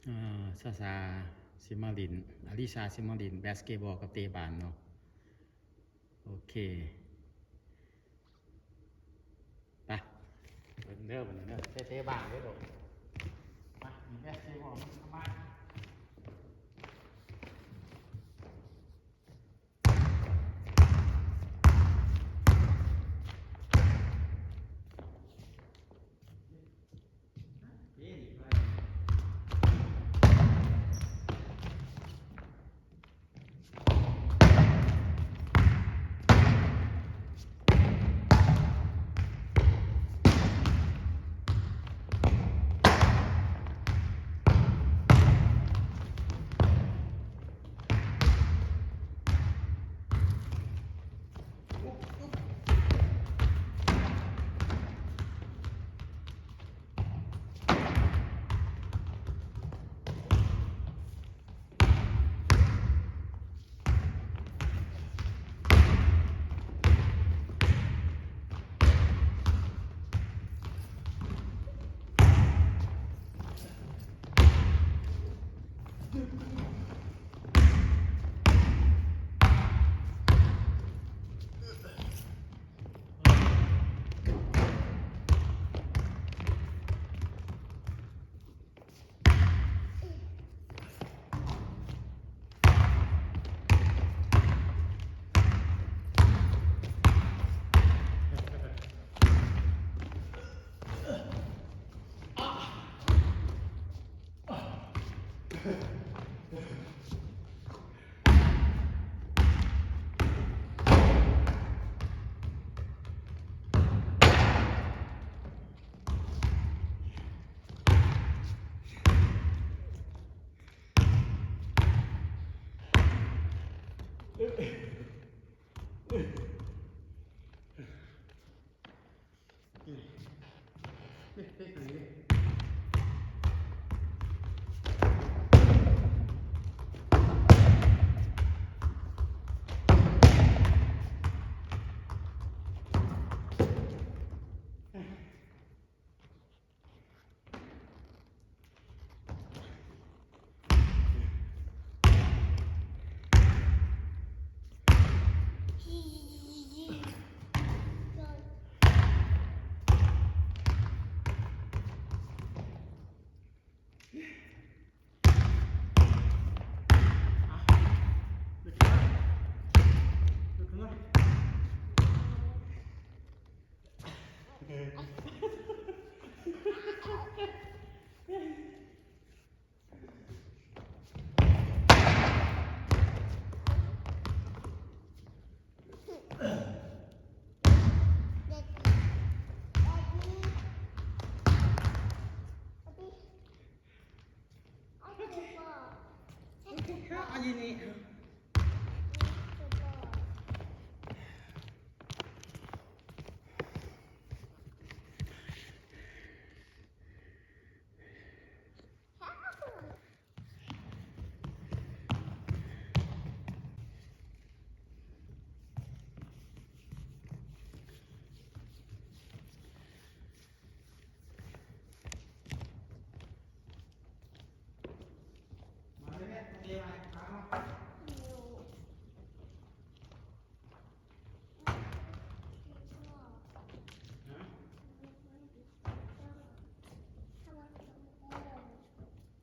ເອີ ຊາຊາຊິມາຫຼິ້ນ ອາລິຊາຊິມາຫຼິ້ນບາສເກັດບອລກັບເຕະບານເນາະ. ໂອເຄ ໄປ ເບິ່ງເດີ ເບິ່ງເດີ ເຕະບານເດີລູກ ມາ ມີບາສເກັດບອລ ມາ.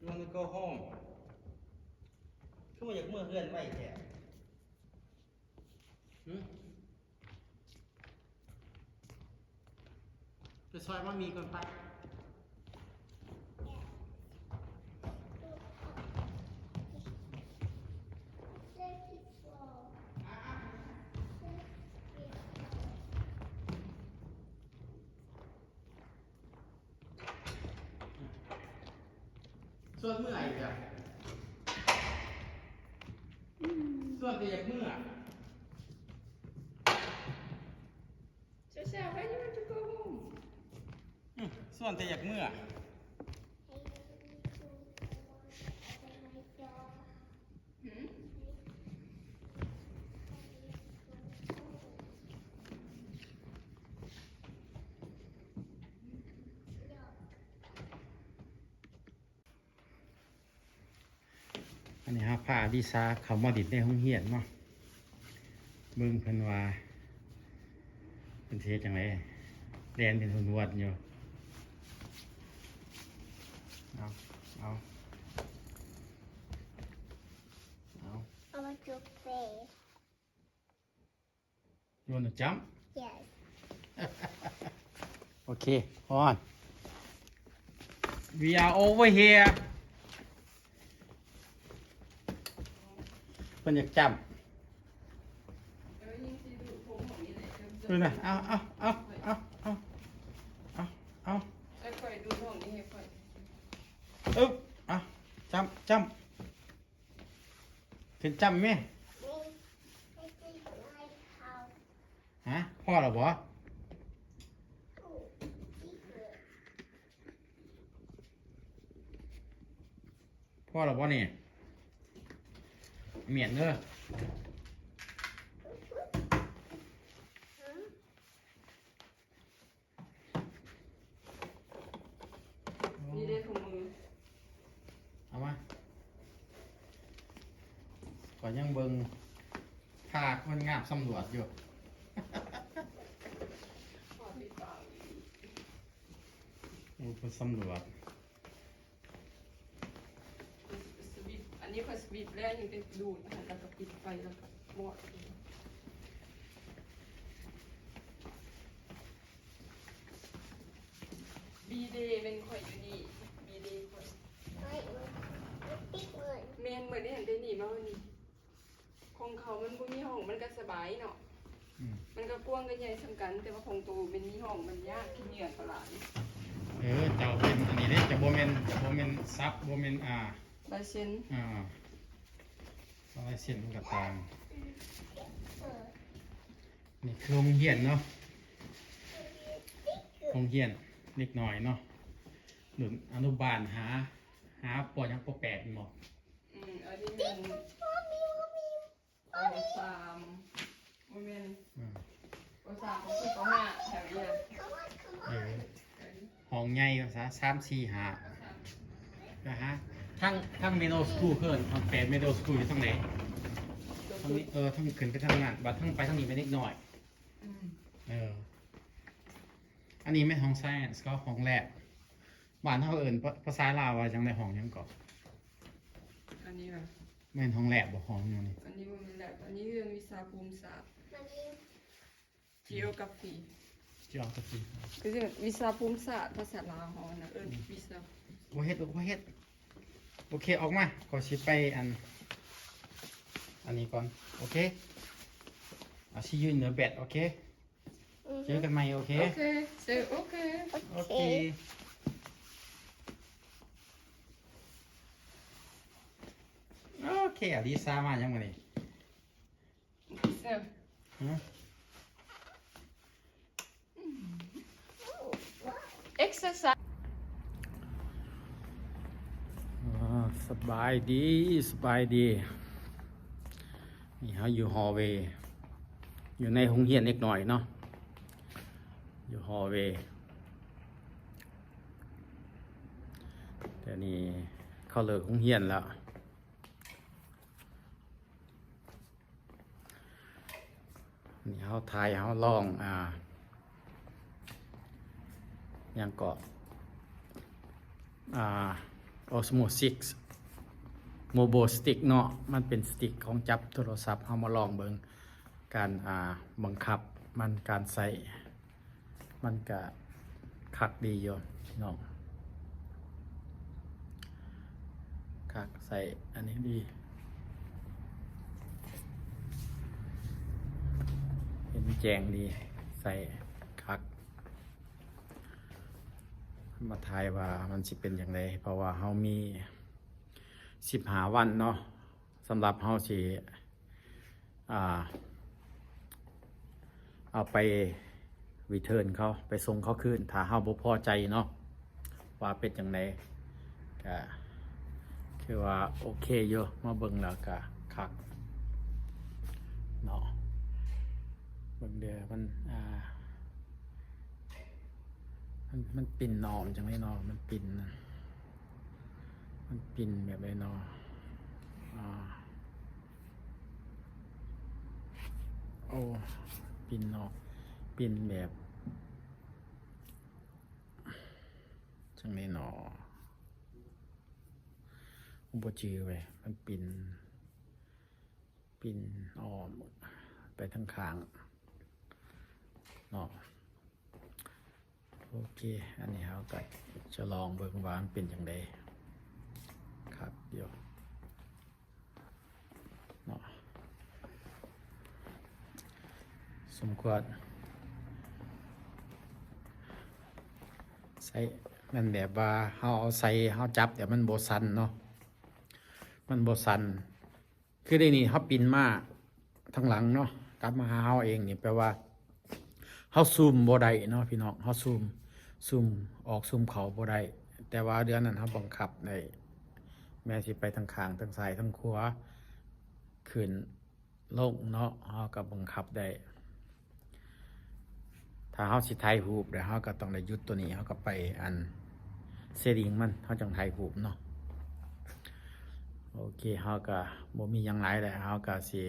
You wanna go home? ຄືວ່າຢາກເມືອເຮືອນໄວແທ້? ຫຶ? ໄປຊ່ອຍມາມີກ່ອນໄປ. ຊວນເມືອອີກແລ້ວ ຊວນແຕ່ຢາກເມືອ. Sasha, why you want to go home? ອື ຊວນແຕ່ຢາກເມືອ. ຫື? ຊ ອັນນີ້ເຮົາພາອາລິຊາເຂົ້າມາຫຼິ້ນໃນໂຮງຮຽນເນາະ ເບິ່ງເພິ່ນວ່າເພິ່ນຊິເຮັດຈັ່ງໃດ ແລ່ນເປັນຫວດໆຢູ່. ເອົາ ເອົາ ເອົາ I want to play. You wanna jump? Yes. Okay, hold on. We are over here. ເພິ່ນຢາກຈຳ ເອີນະ ເອົາ ເອົາ ເອົາ ເອົາ ເອົາ ເອົາ ເອົາ ໃຫ້ຂ້ອຍດູດຫ້ອງນີ້ໃຫ້ຂ້ອຍ ອຶບ ເອົາ ຈຳ ຈຳ ຂຶ້ນຈຳແມ່. ຮະ ພໍແລ້ວບໍ່? ພໍແລ້ວບໍ່ນີ້? ແມ່ນເດີ. ນີ້ເດ້ ໂອ້ ເອົາມາ ຂ້ອຍຍັງເບິ່ງ ພາຄົນງາມສຳຫຼວດຢູ່. ໂອ້ ເພິ່ນສຳຫຼວດ. ສະວິດ ອັນນີ້ຂ້ອຍສະວິດແລ້ວ ຍັງແຕ່ດູດຫັ້ນ ແລ້ວກໍປິດໄຟ ແລ້ວກໍໝອດ. ບີເດແມ່ນຂ້ອຍຢູ່ນີ້ ບີເດຂ້ອຍ ແມ່ນ ມື້ນີ້ຫັ້ນໄດ້ໜີມາມື້ນີ້. ຂອງເຂົາມັນບໍ່ມີຫ້ອງ ມັນກໍສະບາຍເນາະ. ອືມ ມັນກໍກວ້າງກໍໃຫຍ່ສ່ຳກັນ ແຕ່ວ່າຂອງໂຕແມ່ນມີຫ້ອງ ມັນຍາກ ຂີ້ເຫຍື້ອກໍຫຼາຍ. ເອີ ເຈົ້າເປັນອັນນີ້ເດ້ ເຈົ້າບໍ່ແມ່ນ ເຈົ້າບໍ່ແມ່ນສັບ ບໍ່ແມ່ນ ອ່າ ລາຍເຊັນ ອ່າ ລາຍເຊັນມັນກໍຕ່າງ. ນີ້ຄືໂຮງຮຽນເນາະ ໂຮງຮຽນເດັກນ້ອຍເນາະ ລຸ້ນອະນຸບານ ຫາ ຫາ ປ ຫຍັງ ປ ແປດ ແມ່ນບໍ່? ອືມ ອັນນີ້ແມ່ນ ປ ສາມ ບໍ່ແມ່ນ ອືມ ປ ສາມ ປ ສີ່ ປ ຫ້າ ແຖວນີ້ນະ. ເອີ ຫ້ອງໃຫຍ່ວ່າຊະ ສາມ ສີ່ ຫ້າ ນະຮະ. ທັງ ທັງ middle school ເອີ້ນ ຫ້ອງແປດ middle school ຢູ່ທາງໃດ? ທາງນີ້ ເອີ ທາງຂຶ້ນໄປທາງນັ້ນ ບາດທາງໄປທາງນີ້ແມ່ນເດັກນ້ອຍ. ອືມ ເອີ ອັນນີ້ແມ່ນຫ້ອງ science ກັບຫ້ອງ lab. ບ້ານເຮົາເອີ້ນ ພາ ພາສາລາວວ່າຈັ່ງໃດ? ຫ້ອງຫຍັງເກາະ? ອັນນີ້ຫວາ? ແມ່ນຫ້ອງ lab ບໍ່? ຫ້ອງຫຍັງນີ້? ອັນນີ້ບໍ່ແມ່ນ lab ອັນນີ້ເອີ້ນວິຊາພູມສາດ. Geography. Geography ຄືວິຊາພູມສາດ ພາສາລາວເຮົານະ ເອີ້ນ ອືມ ວິຊາ. ບໍ່ເຮັດ ບໍ່ເຮັດ. ໂອເຄ ອອກມາ ຂ້ອຍຊິໄປອັນ ອັນນີ້ກ່ອນ. ໂອເຄ I'll see you in the bed. ໂອເຄ ອືຮຶ ເຈີກັນໃໝ່. ໂອເຄ ໂອເຄ ເຊີ ໂອເຄ ໂອເຄ ໂອເຄ. ອາລິຊາມາຫຍັງມື້ນີ້? ເຊີ ຮະ? Exercise. ອ່າ ສະບາຍດີ ສະບາຍດີ. ນີ້ເຮົາຢູ່ hallway ຢູ່ໃນໂຮງຮຽນເດັກນ້ອຍເນາະ ຢູ່ hallway. ແຕ່ນີ້ເຂົາເລີກໂຮງຮຽນແລ້ວ. ນີ້ເຮົາຖ່າຍ ເຮົາລອງ ອ່າ ຫຍັງເກາະ ອ່າ Osmo Six Mobile Stick ເນາະ ມັນເປັນສະຕິກຂອງຈັບໂທລະສັບ. ເຮົາມາລອງເບິ່ງການ ອ່າ ບັງຄັບມັນ ການໃຊ້ ມັນກະຄັກດີຢູ່ພີ່ນ້ອງ ຄັກ ໃຊ້ອັນນີ້ດີ ເຫັນແຈ້ງດີ ໃຊ້ຄັກ. ມາຖ່າຍວ່າມັນຊິເປັນຈັ່ງໃດ ເພາະວ່າເຮົາມີສິບຫ້າວັນເນາະ ສຳລັບເຮົາຊິ ອ່າ ເອົາໄປ return ເຂົາ ໄປສົ່ງເຂົາຄືນ ຖ້າເຮົາບໍ່ພໍໃຈເນາະ ວ່າເປັນຈັ່ງໃດ ກະຄືວ່າໂອເຄຢູ່ ມາເບິ່ງແລ້ວກະຄັກເນາະ. ເບິ່ງເດີ ມັນ ອ່າ ມັນ ມັນປິ່ນເນາະ ມັນຈັ່ງໃດເນາະ ມັນປິ່ນ ມັນປິ່ນແບບໃດເນາະ. ອ່າ ໂອ້ ປິ່ນເນາະ ປິ່ນແບບ ຈັ່ງໃດເນາະ ບໍ່ຈື່ເວີຍ ມັນປິ່ນ ປິ່ນອ້ອມໄປທາງຂ້າງເນາະ. ໂອເຄ ອັນນີ້ເຮົາກໍຈະລອງເບິ່ງວ່າມັນເປັນຈັ່ງໃດ ຄັກຢູ່ເນາະ. ສົມຄວນໃສ່ ແມ່ນແບບວ່າເຮົາເອົາໃສ່ ເຮົາຈັບແຕ່ມັນບໍ່ສັ່ນເນາະ ມັນບໍ່ສັ່ນ. ຄືໃນນີ້ເຮົາປິ່ນມາທາງຫຼັງເນາະ ກັບມາຫາເຮົາເອງນີ້ ແປວ່າເຮົາຊູມບໍ່ໄດ້ເນາະພີ່ນ້ອງ ເຮົາຊູມ ຊູມອອກຊູມເຂົ້າບໍ່ໄດ້ ແຕ່ວ່າເດືອນນັ້ນເຮົາບັງຄັບໄດ້ ແມ່ນຊິໄປທາງຂ້າງ ທາງຊ້າຍ ທາງຂວາ ຂຶ້ນລົງເນາະ ເຮົາກໍບັງຄັບໄດ້. ຖ້າເຮົາຊິຖ່າຍຮູບ ແລ້ວເຮົາກໍຕ້ອງໄດ້ຢຸດຕົວນີ້ ເຮົາກໍໄປອັນ setting ມັນ ເຮົາຈັ່ງຖ່າຍຮູບເນາະ. ໂອເຄ ເຮົາກໍບໍ່ມີຫຍັງຫຼາຍແລ້ວ ເຮົາກໍຊິ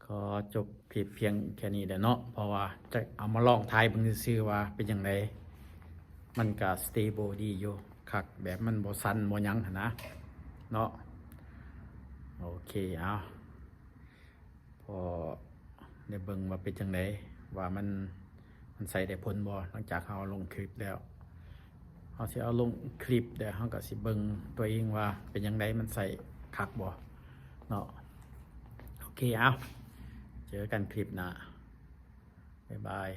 ຂໍຈົບຄລິບພຽງແຄ່ນີ້ແຫຼະເນາະ ເພາະວ່າຈະເອົາມາລອງຖ່າຍເບິ່ງຊື່ໆວ່າເປັນຈັ່ງໃດ. ມັນກໍ stable ດີຢູ່ ຄັກ ແບບມັນບໍ່ສັ່ນບໍ່ຫຍັງຫັ້ນນະເນາະ. ໂອເຄ ເອົາ ພໍໄດ້ເບິ່ງວ່າເປັນຈັ່ງໃດ ວ່າມັນ ມັນໃຊ້ໄດ້ຜົນບໍ່ ຫຼັງຈາກເຮົາລົງຄລິບແລ້ວ. ເຮົາຊິເອົາລົງຄລິບ ແລ້ວເຮົາກໍຊິເບິ່ງຕົວເອງວ່າເປັນຈັ່ງໃດ ມັນໃຊ້ຄັກບໍ່ເນາະ. ໂອເຄ ເອົາ ເຈີກັນຄລິບໜ້າ ບາຍບາຍ.